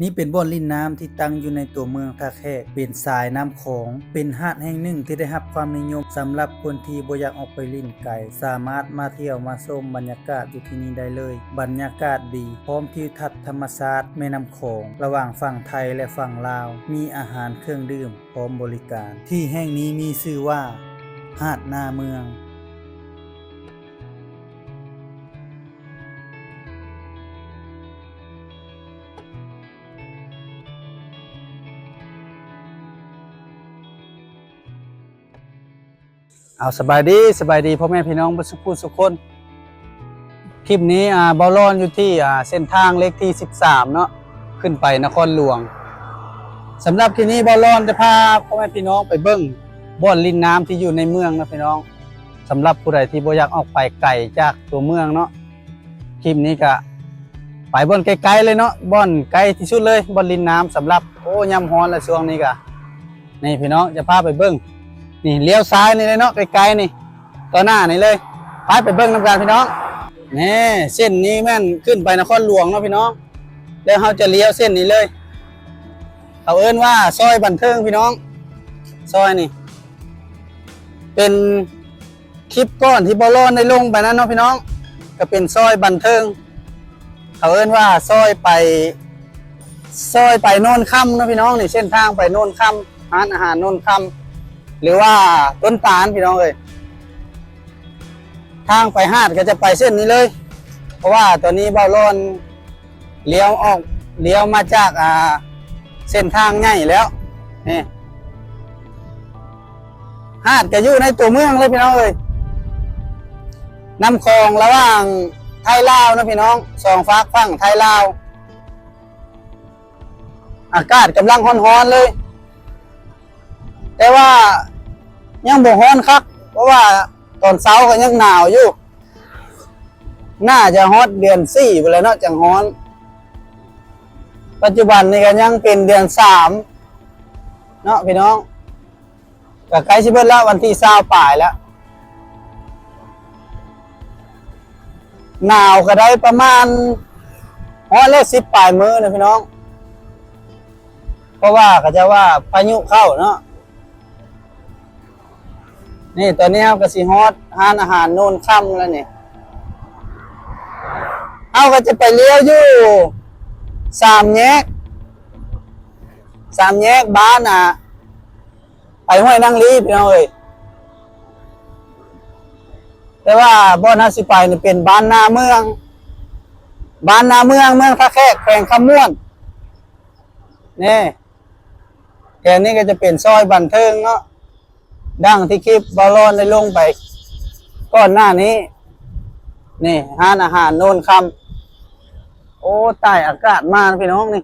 ນີ້ເປັນບ່ອນຫຼິ້ນນ້ຳທີ່ຕັ້ງຢູ່ໃນຕົວເມືອງທ່າແຂກ, ເປັນສາຍນ້ຳຂອງ, ເປັນຫາດແຫ່ງໜຶ່ງທີ່ໄດ້ຮັບຄວາມນິຍົມສຳລັບຄົນທີ່ບໍ່ຢາກອອກໄປຫຼິ້ນໄກ, ສາມາດມາທ່ຽວມາຊົມບັນຍາກາດຢູ່ທີ່ນີ້ໄດ້ເລີຍ. ບັນຍາກາດດີ, ພ້ອມທິວທັດທຳມະຊາດແມ່ນ້ຳຂອງ ລະຫວ່າງຝັ່ງໄທ ແລະ ຝັ່ງລາວ, ມີອາຫານເຄື່ອງດື່ມ ພ້ອມບໍລິການ. ທີ່ແຫ່ງນີ້ມີຊື່ວ່າ ຫາດໜ້າເມືອງ. ເອົາ ສະບາຍດີ, ສະບາຍດີພໍ່ແມ່ພີ່ນ້ອງເບິດສຸຂູສຸຄົນ. ຄລິບນີ້ ອ່າ ບ່າວລອນຢູ່ທີ່ ອ່າ ເສັ້ນທາງເລກທີສິບສາມເນາະ, ຂຶ້ນໄປນະຄອນຫຼວງ. ສຳລັບທີ່ນີ້ບ່າວລອນຈະພາພໍ່ແມ່ພີ່ນ້ອງໄປເບິ່ງບ່ອນຫຼິ້ນນ້ຳທີ່ຢູ່ໃນເມືອງເນາະພີ່ນ້ອງ. ສຳລັບຜູ້ໃດທີ່ບໍ່ຢາກອອກໄປໄກຈາກຕົວເມືອງເນາະ, ຄລິບນີ້ກະໄປບ່ອນໃກ້ໆເລີຍເນາະ, ບ່ອນໃກ້ທີ່ສຸດເລີຍ, ບ່ອນຫຼິ້ນນ້ຳສຳລັບ ໂອ້ ຍາມຮ້ອນລະຊ່ວງນີ້ກະ. ນີ້ພີ່ນ້ອງ ຈະພາໄປເບິ່ງ, ນີ້ລ້ຽວຊ້າຍນີ້ເລີຍເນາະ, ໃກ້ໆນີ້ ຕໍ່ໜ້ານີ້ເລີຍ. ໄປ ໄປເບິ່ງນຳກັນພີ່ນ້ອງ. ນີ້ ເສັ້ນນີ້ແມ່ນຂຶ້ນໄປນະຄອນຫຼວງເນາະພີ່ນ້ອງ, ແລ້ວເຮົາຈະລ້ຽວເສັ້ນນີ້ເລີຍ. ເຂົາເອີ້ນວ່າຊອຍບັນເທີງພີ່ນ້ອງ, ຊອຍນີ້ເປັນ ຄລິບກ່ອນທີ່ບ່າວລອນໄດ້ລົງໄປນັ້ນເນາະພີ່ນ້ອງ, ກະເປັນຊອຍບັນເທີງ, ເຂົາເອີ້ນວ່າຊອຍໄປ ຊອຍໄປໂນນຄຳເນາະພີ່ນ້ອງ. ນີ້ເສັ້ນທາງໄປໂນນຄຳ, ຮ້ານອາຫານໂນນຄຳ ຫຼືວ່າຕົ້ນຕານພີ່ນ້ອງເອີຍ. ທາງໄປຫາດກະຈະໄປເສັ້ນນີ້ເລີຍ, ເພາະວ່າຕອນນີ້ບ່າວລອນ ລ້ຽວອອກ ລ້ຽວມາຈາກ ອ່າ ເສັ້ນທາງໃຫຍ່ແລ້ວ. ນີ້ ຫາດກະຢູ່ໃນຕົວເມືອງເລີຍພີ່ນ້ອງເອີຍ, ນ້ຳຂອງລະຫວ່າງໄທລາວເນາະພີ່ນ້ອງ, ສອງຟາກຝັ່ງໄທລາວ. ອາກາດກຳລັງຮ້ອນໆເລີຍ, ແຕ່ວ່າຍັງບໍ່ຮ້ອນຄັກ ເພາະວ່າຕອນເຊົ້າກະຍັງໜາວຢູ່. ໜ້າຈະຮອດເດືອນສີ່ພຸ້ນແຫຼະເນາະ ຈັ່ງຮ້ອນ. ປັດຈຸບັນນີ້ກະຍັງເປັນເດືອນສາມເນາະພີ່ນ້ອງ, ກະໃກ້ຊິເບິດແລ້ວ, ວັນທີຊາວປາຍແລ້ວ. ໜາວກະໄດ້ປະມານຮ້ອຍລະສິບປາຍມື້ນະພີ່ນ້ອງ, ເພາະວ່າເຂົາເຈົ້າວ່າພາຍຸເຂົ້າເນາະ. ນີ້ ຕອນນີ້ເຮົາກະຊິຮອດຮ້ານອາຫານໂນນຄຳແລ້ວນີ້, ເຮົາກະຈະໄປລ້ຽວຢູ່ສາມແຍກ ສາມແຍກບ້ານ ອ່າ ໄປຫ້ວຍນາງລີພີ່ນ້ອງເອີຍ. ແຕ່ວ່າບ່ອນເຮົາຊິໄປນີ້ເປັນບ້ານນາເມືອງ, ບ້ານນາເມືອງ ເມືອງທ່າແຂກ ແຂວງຄຳມ່ວນ. ນີ້ ແຖວນີ້ກະຈະເປັນຊອຍບັນເທີງເນາະ, ດັ່ງທີ່ຄລິບບ່າວລອນໄດ້ລົງໄປກ່ອນໜ້ານີ້. ນີ້ ຮ້ານອາຫານໂນນຄຳ. ໂອ້ ຕາຍ ອາກາດມາພີ່ນ້ອງນີ້,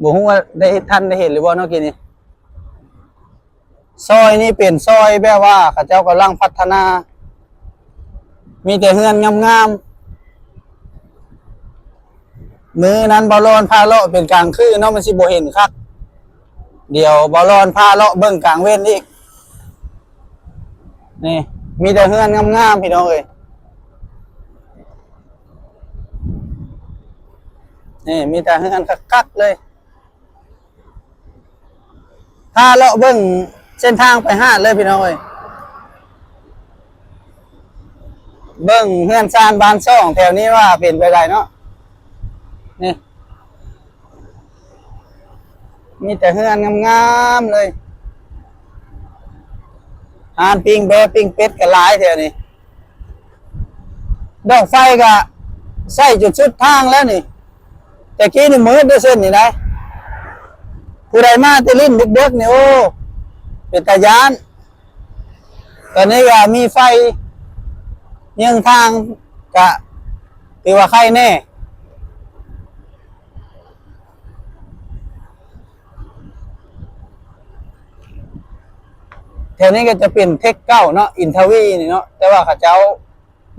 ບໍ່ຮູ້ວ່າໄດ້ເຫັນ ທ່ານໄດ້ເຫັນຫຼືບໍ່ເນາະກີ້ນີ້. ຊອຍນີ້ເປັນຊອຍແບບວ່າເຂົາເຈົ້າກຳລັງພັດທະນາ, ມີແຕ່ເຮືອນງາມໆ. ມື້ນັ້ນບ່າວລອນພາເລາະເປັນກາງຄືນເນາະ, ມັນຊິບໍ່ເຫັນຄັກ. ດຽວບ່າວລອນພາເລາະເບິ່ງກາງເວັນອີກ. ນີ້ ມີແຕ່ເຮືອນງາມໆ ພີ່ນ້ອງເອີຍ. ນີ້ ມີແຕ່ເຮືອນຄັກໆເລີຍ. ພາເລາະເບິ່ງເສັ້ນທາງໄປຫາດເລີຍພີ່ນ້ອງເອີຍ, ເບິ່ງເຮືອນຊານບ້ານຊ່ອງແຖວນີ້ວ່າເປັນແບບໃດເນາະ. ນີ້ ມີແຕ່ເຮືອນງາມໆເລີຍ, ຮ້ານປີ້ງແບ້ປີ້ງເປັດກະຫຼາຍແຖວນີ້. ດອກໄຟກະໃຊ້ຈົນສຸດທາງແລ້ວນີ້, ແຕ່ກີ້ນີ້ມືດເດ້ເສັ້ນນີ້ໄດ໋. ຜູ້ໃດມາແຕ່ຫຼິ້ນເດິກໆນີ້ ໂອ້ ເປັນຕາຢ້ານ. ຕອນນີ້ກະມີໄຟຍິງທາງ ກະຖືວ່າໄຄແນ່. ແຖວນີ້ກະຈະເປັນເທັກເກົ່າເນາະ, ອິນທະວີນີ້ເນາະ, ແຕ່ວ່າເຂົາເຈົ້າ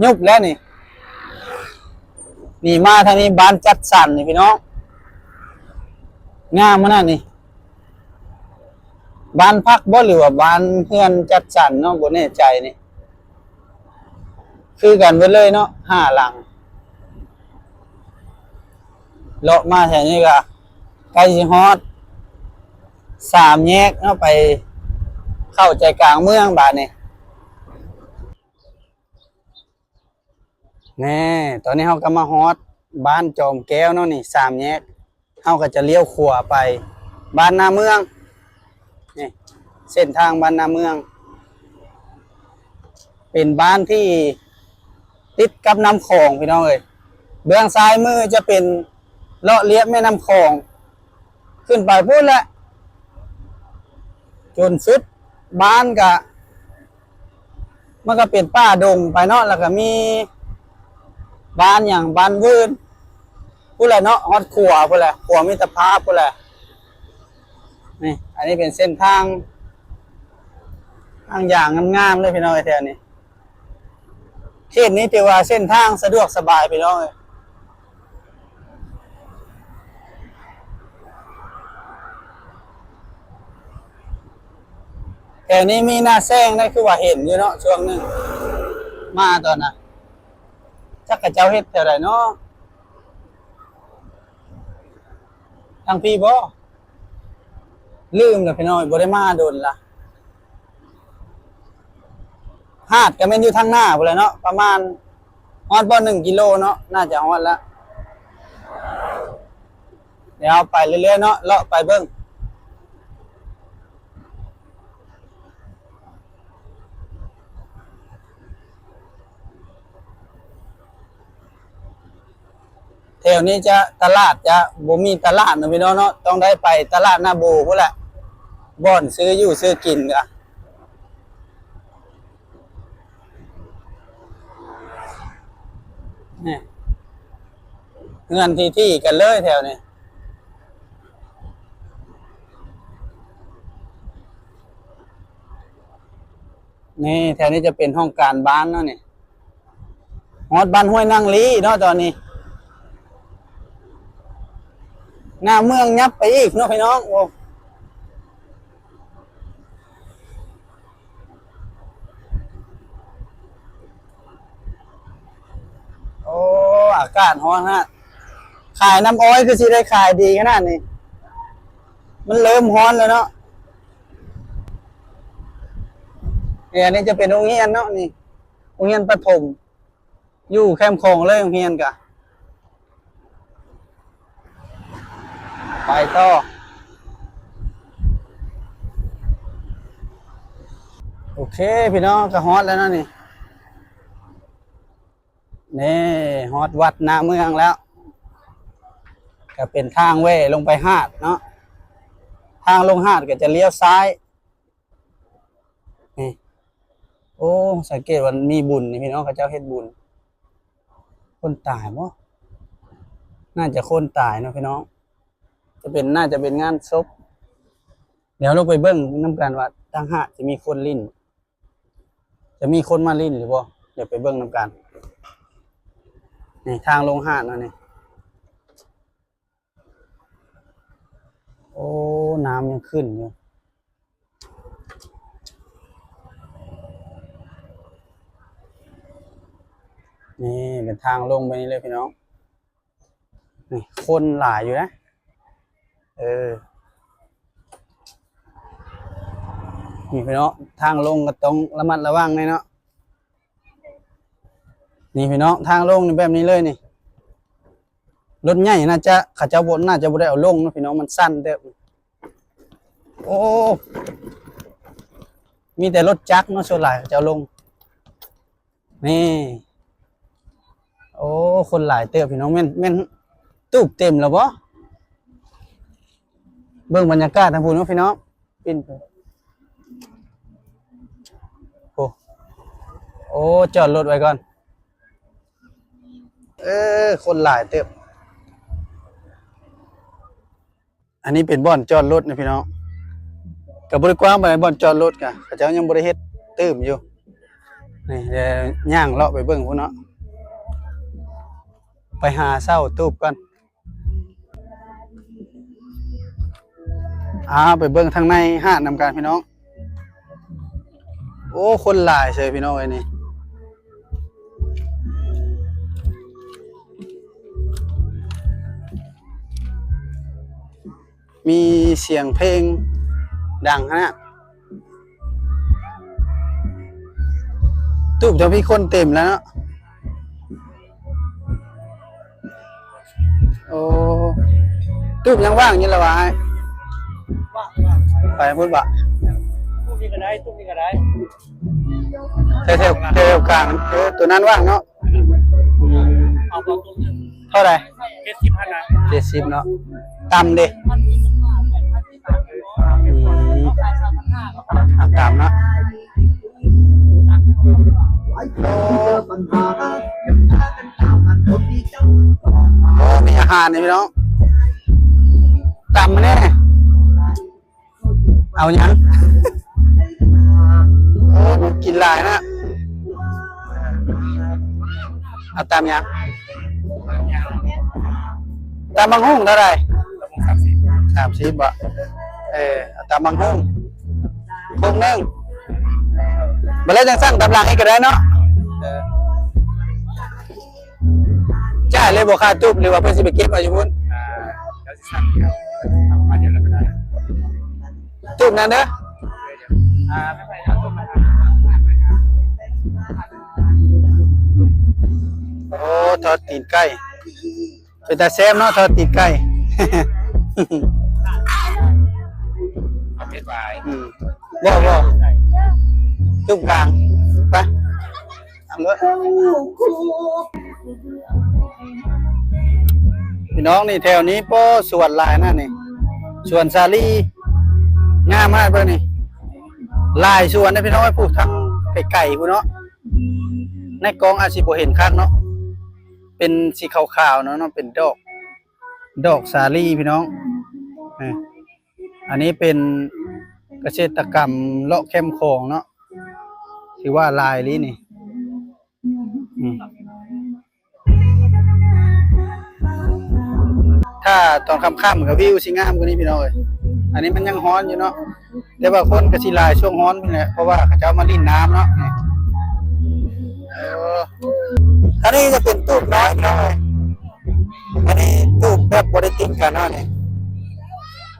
ຍຸບແລ້ວນີ້. ນີ້ ມາທາງນີ້ ບ້ານຈັດສັນນີ້ພີ່ນ້ອງ, ງາມຂະໜາດນີ້. ບ້ານພັກບໍ່ ຫຼືວ່າບ້ານເຮືອນຈັດສັນເນາະ, ບໍ່ແນ່ໃຈນີ້. ຄືກັນເບິດເລີຍເນາະ ຫ້າຫຼັງ. ເລາະມາແຖວນີ້ກະໃກ້ຊິຮອດສາມແຍກເນາະ ໄປເຂົ້າໃຈກາງເມືອງບາດນີ້. ແນ່ ຕອນນີ້ເຮົາກະມາຮອດບ້ານຈອມແກ້ວເນາະ ນີ້ສາມແຍກ ເຮົາກະຈະລ້ຽວຂວາໄປບ້ານນາເມືອງ. ນີ້ເສັ້ນທາງບ້ານນາເມືອງ ເປັນບ້ານທີ່ຕິດກັບນ້ຳຂອງພີ່ນ້ອງເອີຍ. ເບື້ອງຊ້າຍມືຈະເປັນເລາະລຽບແມ່ນ້ຳຂອງ ຂຶ້ນໄປພຸ້ນແຫຼະ ຈົນສຸດບ້ານກະ ມັນກະເປັນປ່າດົງໄປເນາະ ແລ້ວກະມີບ້ານຫຍັງ ບ້ານວືນພຸ້ນແຫຼະເນາະ ຮອດຂົວພຸ້ນແຫຼະ ຂົວມິດຕະພາບພຸ້ນແຫຼະ. ນີ້ ອັນນີ້ເປັນເສັ້ນທາງ ທາງຢາງງາມໆເລີຍພີ່ນ້ອງເອີຍ ແຖວນີ້. ເຂດນີ້ຖືວ່າເສັ້ນທາງສະດວກສະບາຍພີ່ນ້ອງເອີຍ. ແຖວນີ້ມີໜ້າແຊງໄດ໋ ຄືວ່າເຫັນຢູ່ເນາະ ຊ່ວງໜຶ່ງມາຕອນນະ ຈັກເຂົາເຈົ້າເຮັດແຖວໃດເນາະ ທາງພີ້ບໍ? ລືມແລ້ວພີ່ນ້ອງ ບໍ່ໄດ້ມາດົນລະ. ຫາດກະແມ່ນຢູ່ທາງໜ້າພຸ້ນແຫຼະເນາະ ປະມານຮອດບໍ່ ໜຶ່ງກິໂລເນາະ ໜ້າຈະຮອດລະ. ດຽວເຮົາໄປເລື້ອຍໆເນາະ ເລາະໄປເບິ່ງ. ແຖວນີ້ຈະ ຕະຫຼາດຈະບໍ່ມີຕະຫຼາດເນາະພີ່ນ້ອງເນາະ ຕ້ອງໄດ້ໄປຕະຫຼາດນາໂບພຸ້ນແຫຼະ ບ່ອນຊື້ຢູ່ຊື້ກິນກະ ນີ້ ເຮືອນທີ່ໆກັນເລີຍແຖວນີ້. ນີ້ ແຖວນີ້ຈະເປັນຫ້ອງການບ້ານເນາະນີ້. ຮອດບ້ານຫ້ວຍນາງລີເນາະຕອນນີ້ ໜ້າເມືອງຫຍັບໄປອີກເນາະພີ່ນ້ອງ. ໂອ້ ໂອ້ ອາກາດຮ້ອນຮະ ຂາຍນ້ຳອ້ອຍຄືຊິໄດ້ຂາຍດີຂະໜາດນີ້ ມັນເລີ່ມຮ້ອນແລ້ວເນາະ. ນີ້ ອັນນີ້ຈະເປັນໂຮງຮຽນເນາະນີ້ ໂຮງຮຽນປະຖົມ ຢູ່ແຄມຂອງເລີຍໂຮງຮຽນກະ ໄປຕໍ່. ໂອເຄພີ່ນ້ອງ ກະຮອດແລ້ວເນາະນີ້. ນີ້ ຮອດວັດນາເມືອງແລ້ວ ກະເປັນທາງແຫວ່ລົງໄປຫາດເນາະ ທາງລົງຫາດກະຈະລ້ຽວຊ້າຍ. ນີ້ ໂອ້ ສັງເກດວ່າມີບຸນນີ້ພີ່ນ້ອງ ເຂົາເຈົ້າເຮັດບຸນ ຄົນຕາຍບໍ? ໜ້າຈະຄົນຕາຍເນາະພີ່ນ້ອງ ຈະເປັນ ໜ້າຈະເປັນງານສົບ. ດຽວເຮົາລົງໄປເບິ່ງນຳກັນວ່າທາງຫາດຈະມີຄົນຫຼິ້ນ ຈະມີຄົນມາຫຼິ້ນຫຼືບໍ່ ດຽວໄປເບິ່ງນຳກັນ. ນີ້ ທາງລົງຫາດເນາະນີ້. ໂອ້ ນ້ຳຍັງຂຶ້ນຢູ່. ນີ້ເປັນທາງລົງໄປນີ້ເລີຍພີ່ນ້ອງ. ນີ້ ຄົນຫຼາຍຢູ່ນະ. ເອີ ນີ້ພີ່ນ້ອງ ທາງລົງກະຕ້ອງລະມັດລະວັງແນ່ເນາະ. ນີ້ພີ່ນ້ອງ ທາງລົງນີ້ແບບນີ້ເລີຍນີ້. ລົດໃຫຍ່ໜ້າຈະ ເຂົາເຈົ້າບໍ່ ໜ້າຈະບໍ່ໄດ້ເອົາລົງເນາະພີ່ນ້ອງ ມັນຊັນເຕີບ. ໂອ້ ມີແຕ່ລົດຈັກເນາະ ສ່ວນຫຼາຍເຂົາເຈົ້າລົງ. ນີ້ ໂອ້ ຄົນຫຼາຍເຕີບພີ່ນ້ອງ. ແມ່ນ ແມ່ນຕູບເຕັມແລ້ວບໍ? ເບິ່ງບັນຍາກາດທາງພຸ້ນເນາະພີ່ນ້ອງ. ປິ່ນໄປ ໂອ້ ໂອ້ ຈອດລົດໄວ້ກ່ອນ. ເອີ ຄົນຫຼາຍເຕີບ. ອັນນີ້ເປັນບ່ອນຈອດລົດນະພີ່ນ້ອງ. ກະບໍ່ໄດ້ກວ້າງປານໃດ ບ່ອນຈອດລົດກະ ເຂົາເຈົ້າຍັງບໍ່ໄດ້ເຮັດຕື່ມຢູ່. ນີ້ ດຽວຍ່າງເລາະໄປເບິ່ງພຸ້ນເນາະ. ໄປຫາເຊົ່າຕູບກ່ອນ. ອ່າ ໄປເບິ່ງທາງໃນຫາດນຳກັນພີ່ນ້ອງ. ໂອ້ ຄົນຫຼາຍເຊີພີ່ນ້ອງເອີຍນີ້. ມີສຽງເພງດັງຫັ້ນນະ. ຕູບທາງພີ້ຄົນເຕັມແລ້ວເນາະ. ໂອ້ ຕູບຍັງວ່າງຢູ່ລະຫວາອ້າຍ? ວ່າງ ໄປພຸ້ນບະ? ຕູບນີ້ກໍໄດ້ ຕູບນີ້ກໍໄດ້. ແຖວ ແຖວ ແຖວກາງ ເອີ ໂຕນັ້ນວ່າງເນາະ. ອືມ ເອົາບໍ່? ເທົ່າໃດ? ເຈັດສິບພັນນະ. ເຈັດສິບເນາະ. ຕຳເດ? ອືມ ເອົາຕຳເນາະ. ໂອ້ ມີອາຫານນີ້ພີ່ນ້ອງ. ຕຳແດ່. ເອົາຫຍັງ? ໂອ້ ກິນຫຼາຍນະ. ເອົາຕຳຫຍັງ? ຕຳບັກຫຸ່ງເທົ່າໃດ? ສາມສິບ ສາມສິບບໍ? ເອີ ເອົາຕຳບັກຫຸ່ງ ຄົກໜຶ່ງ. ບັດແລ້ວຈັ່ງສັ່ງຕາມຫຼັງອີກກໍໄດ້ເນາະ. ເອີ ຈ່າຍເລີຍບໍ່ຄ່າຕູບ ຫຼືວ່າເພິ່ນຊິໄປເກັບເອົາຢູ່ພຸ້ນ? ອ່າ ດຽວຊິສັ່ງເອົາ ເອົາມາດຽວແລ້ວກໍໄດ້. ຕູບນັ້ນເດີ. ອ່າ ໄປໆ ເອົາຕູບມາ. ໂອ້ ທອດຕີນໄກ່ ເປັນຕາແຊບເນາະ ທອດຕີນໄກ່. ເອົາເຜັດຫຼາຍ. ອືມ ບໍ່ ບໍ່ ຕຸ້ມກາງ ໄປ ເອົາເລີຍ. ພີ່ນ້ອງ ນີ້ ແຖວນີ້ ໂອ້ ສວນຫຼາຍນະນີ້ ສວນສາລີ ງາມມາກເບິ່ງນີ້ ຫຼາຍສວນເດ້ພີ່ນ້ອງ. ປູກທາງໄກໆພຸ້ນເນາະ ໃນກ້ອງອາດຊິບໍ່ເຫັນຄັກເນາະ. ເປັນສີຂາວໆເນາະ ເນາະ ເປັນດອກ ດອກສາລີພີ່ນ້ອງ. ເອີ ອັນນີ້ເປັນກະເສດຕະກຳເລາະແຄມຂອງເນາະ ຖືວ່າຫຼາຍອີ່ຫຼີນີ້. ອືມ ຖ້າຕອນຄ່ຳໆກໍວິວຊິງາມກວ່ານີ້ພີ່ນ້ອງເອີຍ. ອັນນີ້ມັນຍັງຮ້ອນຢູ່ເນາະ ແຕ່ວ່າຄົນກໍຊິຫຼາຍຊ່ວງຮ້ອນພຸ້ນແຫຼະ ເພາະວ່າເຂົາເຈົ້າມາຫຼິ້ນນ້ຳເນາະ. ເອີ ອັນນີ້ຈະເປັນຕູບນ້ອຍພີ່ນ້ອງເອີຍ. ອັນນີ້ຕູບແບບບໍ່ໄດ້ຕິດກັນເນາະນີ້.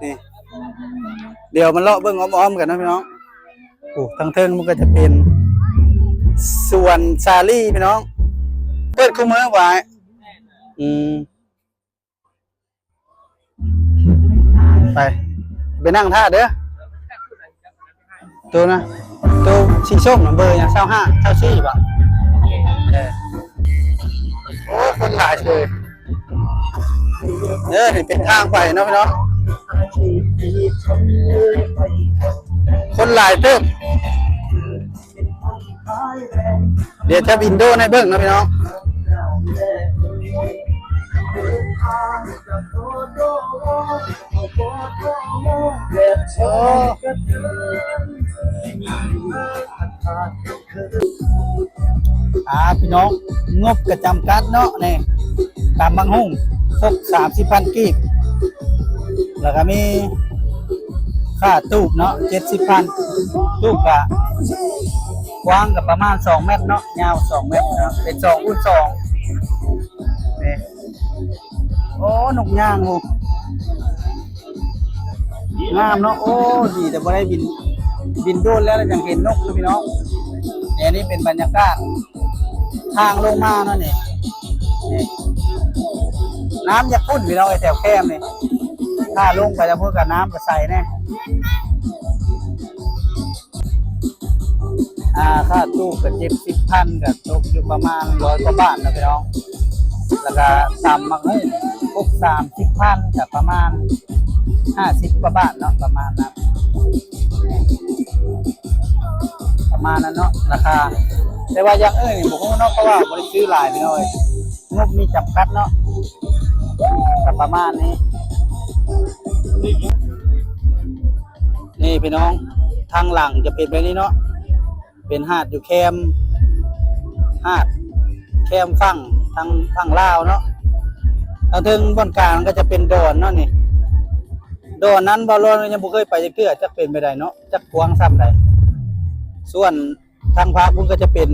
ນີ້ ດຽວມາເລາະເບິ່ງອ້ອມໆກັນເນາະພີ່ນ້ອງ. ໂອ້ ທາງເທິງມັນກໍຈະເປັນສວນສາລີພີ່ນ້ອງ. ເປີດຄູ່ມື້ຫວາ? ອືມ ໄປ ໄປນັ່ງຖ້າເດີ. ໂຕນະ ໂຕສີສົ້ມນະ ເບີຫຍັງ? ຊາວຫ້າ ຊາວສີ່ບໍ? ເອີ ໂອ້ ຄົນຫຼາຍເຊີຍ. ເອີ ນີ້ເປັນທາງໄປເນາະພີ່ນ້ອງ ຄົນຫຼາຍເຕີບ. ດຽວຈະວິນໂດໃຫ້ເບິ່ງເນາະພີ່ນ້ອງ. ໂອ້ ອ່າ ພີ່ນ້ອງ ງົບກະຈຳກັດເນາະ ນີ້ ຕຳບັກຫຸ່ງ ຄົກສາມສິບພັນກີບ ແລ້ວກະມີຄ່າຕູບເນາະ ເຈັດສິບພັນ. ຕູບກະກວ້າງກະປະມານສອງແມັດເນາະ ຍາວສອງແມັດເນາະ ເປັນສອງຄູນສອງ ນີ້. ໂອ້ ນົກຍ່າງ ໂອ້ ງາມເນາະ. ໂອ້ ດີແຕ່ບໍ່ໄດ້ບິນ ບິນໂດນແລ້ວ ແລ້ວຈັ່ງເຫັນນົກເນາະພີ່ນ້ອງ. ນີ້ ອັນນີ້ເປັນບັນຍາກາດທາງລົງມາເນາະນີ້. ນີ້ ນ້ຳຢາກຂຸ້ນພີ່ນ້ອງເອີຍ ແຖວແຄມນີ້ ຖ້າລົງໄປທາງພຸ້ນກະນ້ຳກະໃສແດ່. ອ່າ ຄ່າຕູບກະເຈັດສິບພັນ ກະຕົກຢູ່ປະມານຮ້ອຍກວ່າບາດເນາະພີ່ນ້ອງ. ແລ້ວກະຕຳບັກຫຸ່ງ ຄົກສາມສິບພັນ ກະປະມານຫ້າສິບກວ່າບາດເນາະ ປະມານນັ້ນ ປະມານນັ້ນເນາະ ລາຄາ. ແຕ່ວ່າຢ່າງອື່ນນີ້ບໍ່ຮູ້ເນາະ ເພາະວ່າບໍ່ໄດ້ຊື້ຫຼາຍພີ່ນ້ອງເອີຍ. ງົບມີຈຳກັດເນາະ ກະປະມານນີ້. ນີ້ພີ່ນ້ອງ ທາງຫຼັງຈະເປັນແບບນີ້ເນາະ ເປັນຫາດຢູ່ແຄມ ຫາດແຄມຝັ່ງ ທາງຝັ່ງລາວເນາະ. ທາງເທິງບ່ອນກາງກໍຈະເປັນດອນເນາະນີ້ ດອນນັ້ນບ່າວລອນຍັງບໍ່ເຄີຍໄປຈັກເທື່ອ ຈັກເປັນແບບໃດເນາະ ຈັກກວ້າງສ່ຳໃດ. ສ່ວນ ທາງພາກພຸ້ນກໍຈະເປັນ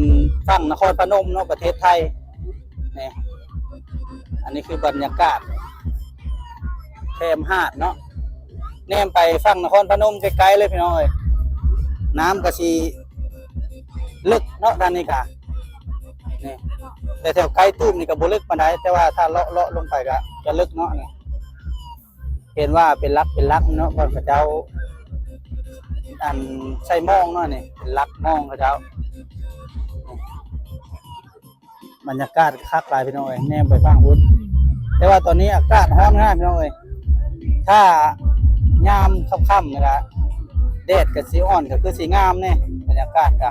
ຝັ່ງນະຄອນພະນົມເນາະ ປະເທດໄທ. ນີ້ ອັນນີ້ຄືບັນຍາກາດແຄມຫາດເນາະ. ແນມໄປຝັ່ງນະຄອນພະນົມໄກໆເລີຍພີ່ນ້ອງເອີຍ. ນ້ຳກໍຊິເລິກເນາະ ດ້ານນີ້ກະນີ້ ແຕ່ແຖວໄກຕູບນີ້ກໍບໍ່ເລິກປານໃດ ແຕ່ວ່າຖ້າເລາະໆລົງໄປກໍຈະເລິກເນາະນີ້. ເຫັນວ່າເປັນຫຼັກເປັນຫຼັກເນາະ ບ່ອນເຂົາເຈົ້າ ອັນ ໃສ່ມອງເນາະນີ້ ເປັນຫຼັກມອງເຂົາເຈົ້າ. ບັນຍາກາດຄັກຫຼາຍພີ່ນ້ອງເອີຍ ແນມໄປຝັ່ງພຸ້ນ ແຕ່ວ່າຕອນນີ້ອາກາດຮ້ອນຂະໜາດພີ່ນ້ອງເອີຍ. ຖ້າຍາມຄ່ຳໆນີ້ລະ ແດດກໍຊິອ່ອນ ກໍຄືຊິງາມແດ່ ບັນຍາກາດກໍ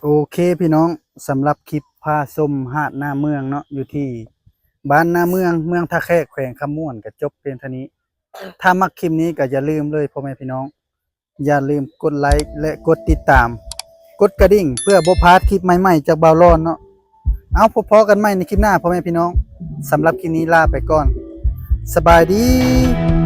ໂອເຄພີ່ນ້ອງ ສຳລັບຄລິບພາຊົມຫາດໜ້າເມືອງເນາະ ຢູ່ທີ່ບ້ານໜ້າເມືອງ ເມືອງທ່າແຂກ ແຂວງຄຳມ່ວນ ກໍຈົບພຽງເທົ່ານີ້. ຖ້າມັກຄລິບນີ້ກໍຢ່າລືມເລີຍພໍ່ແມ່ພີ່ນ້ອງ ຢ່າລືມກົດໄລ ແລະ ກົດຕິດຕາມ ກົດກະດິ່ງ ເພື່ອບໍ່ພາດຄລິບໃໝ່ໆຈາກບ່າວຫຼອນເນາະ. ເອົາ ພົບພໍ້ກັນໃໝ່ໃນຄລິບໜ້າພໍ່ແມ່ພີ່ນ້ອງ. ສຳລັບຄລິບນີ້ລາໄປກ່ອນ. ສະບາຍດີ.